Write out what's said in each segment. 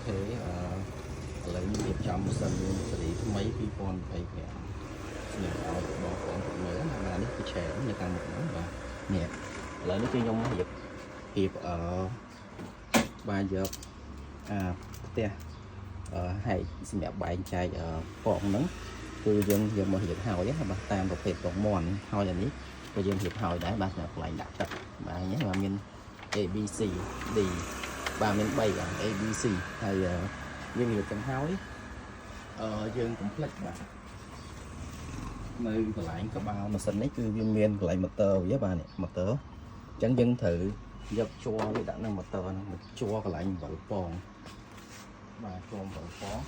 ខេអឺឥឡូវនេះរៀបចំម៉ាស៊ីនស៊េរីថ្មី2025សម្រាប់ឲ្យបងប្អូនគាត់មើលណាបាទនេះគឺឆែនៅខាងមុខហ្នឹងបាទនេះឥឡូវនេះគឺខ្ញុំរៀបបាទយកអាផ្ទះហែកសម្រាប់បែងចែកពងហ្នឹងគឺយើងយកមករៀបហើយណាបាទតាមប្រភេទពងមាន់ហើយអានេះក៏យើងរៀបហើយដែរបាទសម្រាប់កន្លែងដាក់ទឹកបាទនេះបាទមាន A B C D បាទមាន3បាទ A B C ហើយយើងរៀបចឹងហើយយើងកុំភ្លេចបាទនៅកន្លែងក្បាលម៉ាស៊ីននេះគឺវាមានកន្លែង motor វាបាទនេះ motor អញ្ចឹងយើងត្រូវយកជ័រវាដាក់នៅ motor ហ្នឹងមកជ័រកន្លែងអំបិលពងបាទជ័រអំបិលពង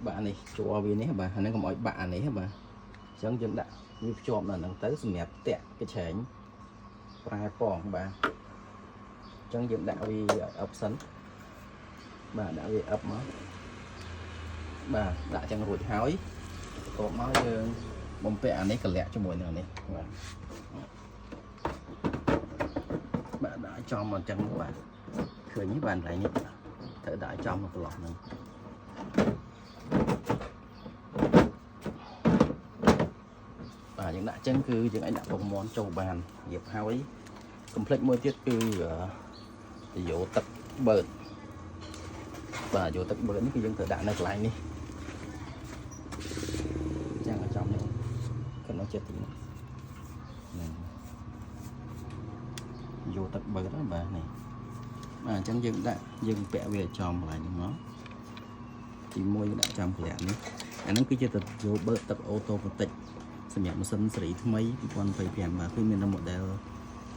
បាទនេះជ័រវានេះបាទអាហ្នឹងកុំឲ្យបាក់អានេះបាទអញ្ចឹងយើងដាក់វាភ្ជាប់នៅហ្នឹងទៅសម្រាប់តាក់កញ្ឆែងប្រែពងបាទអញ្ចឹងយើងដាក់វាឲ្យអឹបសិនបាទដាក់វាអឹបមកបាទដាក់ចឹងរួចហើយបន្ទាប់មកយើងបំពាក់អានេះកលាក់ជាមួយនឹងអានេះបាទបាទដាក់ឲ្យចំអញ្ចឹងបាទឃើញទេបាទកន្លែងនេះត្រូវដាក់ឲ្យចំនៅប្រឡោះហ្នឹងបាទយើងដាក់ចឹងគឺយើងអាចដាក់ពងមាន់ចូលបានរៀបហើយកុំភ្លេចមួយទៀតគឺយោទឹកបឺតបាទយោទឹកបឺតនេះគឺយើងត្រូវដាក់នៅកន្លែងនេះចាំឲ្យចំនេះកំណត់ចិត្តទីនេះហ្នឹងយោទឹកបឺតហ្នឹងបាទនេះបាទអញ្ចឹងយើងដាក់យើងពាក់វាឲ្យចំកន្លែងនេះមកទី1យើងដាក់ចំកន្លែងនេះអាហ្នឹងគឺជាទៅយោបឺតទឹក automatic សម្រាប់ម៉ាស៊ីនស៊េរីថ្មី2025បាទគឺមាននៅ model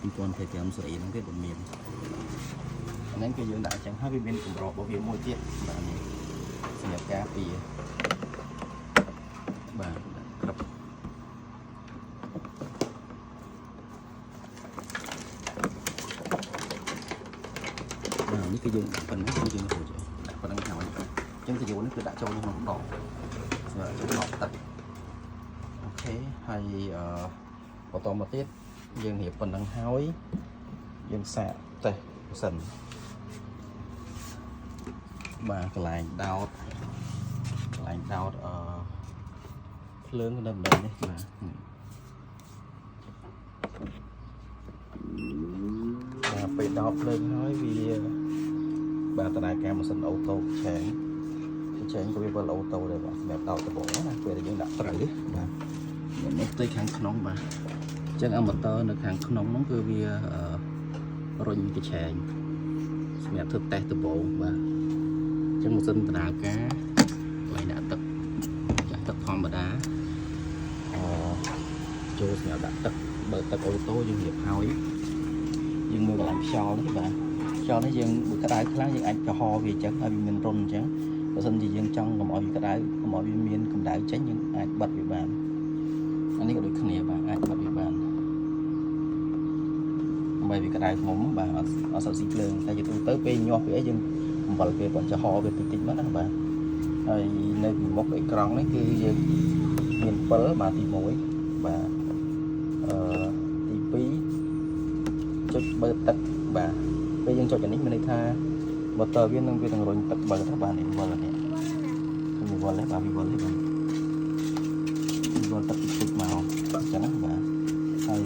2025ស៊េរីហ្នឹងទេដែលមានអាហ្នឹងគឺយើងដាក់អញ្ចឹងហើយវាមានកម្របរបស់វាមួយទៀតបាទនេះសម្រាប់ការពារបាទដាក់ក្របបាទនេះគឺយើងដាក់ប៉ុណ្ណឹងគឺយើងរួចហើយដាក់ប៉ុណ្ណឹងហើយអញ្ចឹងទៅយោនេះគឺដាក់ចូលក្នុងដបសម្រាប់ចូលដបទឹក OK ហើយបន្តមកទៀតយើងរៀបប៉ុណ្ណឹងហើយយើងសាកតេស្តម៉ាស៊ីនបាទកន្លែងដោតកន្លែងដោតភ្លើងនៅម្ដុំនេះបាទបាទពេលដោតភ្លើងហើយវាបាទដំណើរការម៉ាស៊ីន auto ឆេងឆេងក៏វាវិល auto ដែរបាទសម្រាប់ដោតដំបូងណាពេលដែលយើងដាក់ត្រូវបាទនេះផ្ទៃខាងក្នុងបាទអញ្ចឹងអាម៉ូទ័រនៅខាងក្នុងហ្នឹងគឺវារុញកញ្ឆែងសម្រាប់ធ្វើតេស្តដំបូងបាទអញ្ចឹងម៉ាស៊ីនដំណើរការកន្លែងដាក់ទឹកចាក់ទឹកធម្មតាអចូលសម្រាប់ដាក់ទឹកបើទឹក auto យើងរៀបហើយយើងមើលកន្លែងខ្យល់នេះបាទខ្យល់នេះយើងបើក្តៅខ្លាំងយើងអាចចំហវាអញ្ចឹងឲ្យវាមានរុនអញ្ចឹងបើសិនជាយើងចង់កុំឲ្យវាក្តៅកុំឲ្យវាមានកម្ដៅចេញយើងអាចបិទវាបានអានេះក៏ដូចគ្នាបាទអាចបិទវាបានដើម្បីវាក្តៅខ្មុំបាទអត់សូវស៊ីភ្លើងតែជាទូទៅពេលញាស់វាអីយើងអំបិលវាគាត់ចំហវាតិចតិចមកណាបាទហើយនៅពីមុខអេក្រង់នេះគឺយើងមាន7បាទទី1បាទអឺទី2ចុចបើទឹកបាទពេលយើងចុចអានេះមានន័យថា motor វានឹងរុញទឹកបើទៅបាទនេះវិលនេះឃើញវាវិលទេបាទវាវិលទេបាទវាវិលទឹកតិចតិចមកអញ្ចឹងណាបាទហើយ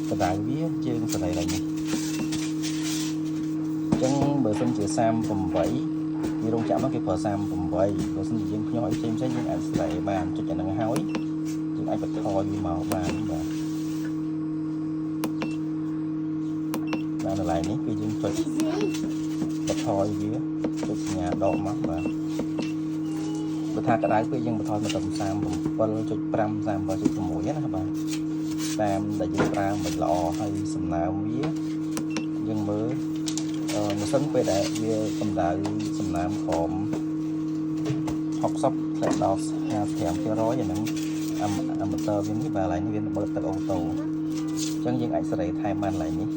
កម្ដៅវាយើងសេរីឡើងនេះអញ្ចឹងបើសិនជា38វារោងចក្រមកគេប្រើ38បើសិនជាយើងភ្ញាក់អីផ្សេងផ្សេងយើងអាចស្រែបានចុចអាហ្នឹងហើយយើងអាចបន្ថយវាមកបានបាទបាទកន្លែងនេះគឺយើងចុចបន្ថយវាចុចសញ្ញាដកមកបាទបើថាក្តៅពេកយើងបន្ថយមកត្រឹម37.5 37.6ណាបាទតាមដែលយើងប្រើមិនល្អហើយសំណើមវាយើងមើលម៉ាស៊ីនពេលដែលវាកម្ដៅសំណើមក្រោម60ធ្លាក់ដល់55%អាហ្នឹងអាម៉ូទ័រវានេះបាទកន្លែងនេះវាបើកទឹក auto អញ្ចឹងយើងអាចសេរីថែមបានកន្លែងនេះ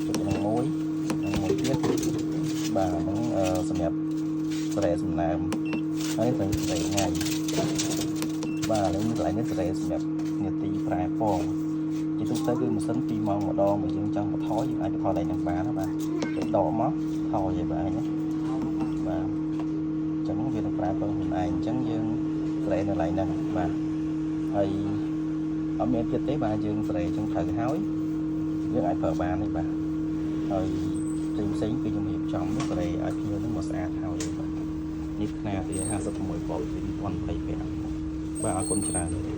ចុចនឹងមួយនឹងមួយទៀតបាទហ្នឹងសម្រាប់សេរីសំណើមហើយត្រូវសេរីថ្ងៃ បាទឥឡូវនេះកន្លែងនេះសេរីសម្រាប់នាទីប្រែពងជាទូទៅគឺម៉ាស៊ីន2ម៉ោងម្ដងបើយើងចង់បន្ថយយើងអាចបន្ថយឡើងនឹងបានណាបាទចុចដកមកថយឲ្យបាទណាបាទអញ្ចឹងវានឹងប្រែពងខ្លួនឯងអញ្ចឹងយើងសេរីនៅកន្លែងហ្នឹងបាទហើយអត់មានទៀតទេបាទយើងសេរីអញ្ចឹងត្រូវហើយយើងអាចប្រើបានទេបាទហើយផ្សេងផ្សេងគឺខ្ញុំរៀបចំសេរីឲ្យភ្ញៀវហ្នឹងមកស្អាតហើយបាទនេះខ្នាតវា56បូក2025បាទអរគុណច្រើន។